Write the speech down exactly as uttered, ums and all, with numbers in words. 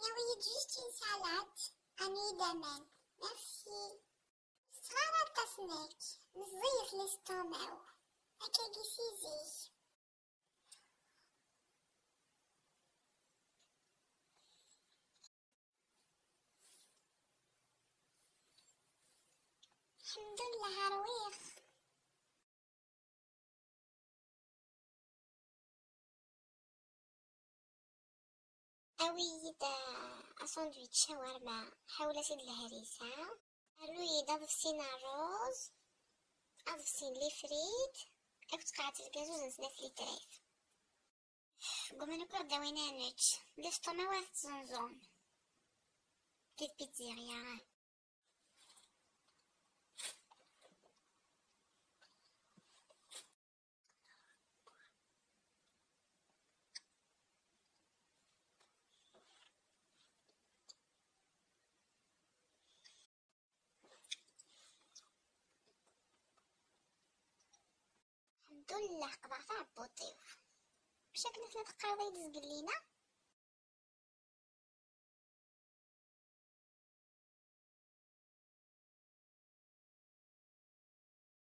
Awi-yi-d juste une salade, anu-yi-d aman. Merci. Sɣar aṭas nekk, meẓẓiyet l'estomac-iw. Akkagi si zik. Ḥemdullah, rwiɣ. Awi-yi-d, ah, asandwič shawarma, ḥawla-t-id lehris, ha? Rnu-yi-d aḍebsi n rruẓ, aḍebsi n lifrit, akked tqaɛet lgazuz n snat litrit. Ggumman akk ad d-awin ad nečč, l'estomac-iw ad t-ẓenẓen. Di pizzeria. Ḥemdullah, qeḍɛeɣ taɛebbuḍt-iw. Acu akken i tella teqqareḍ-iyi-d zgellina?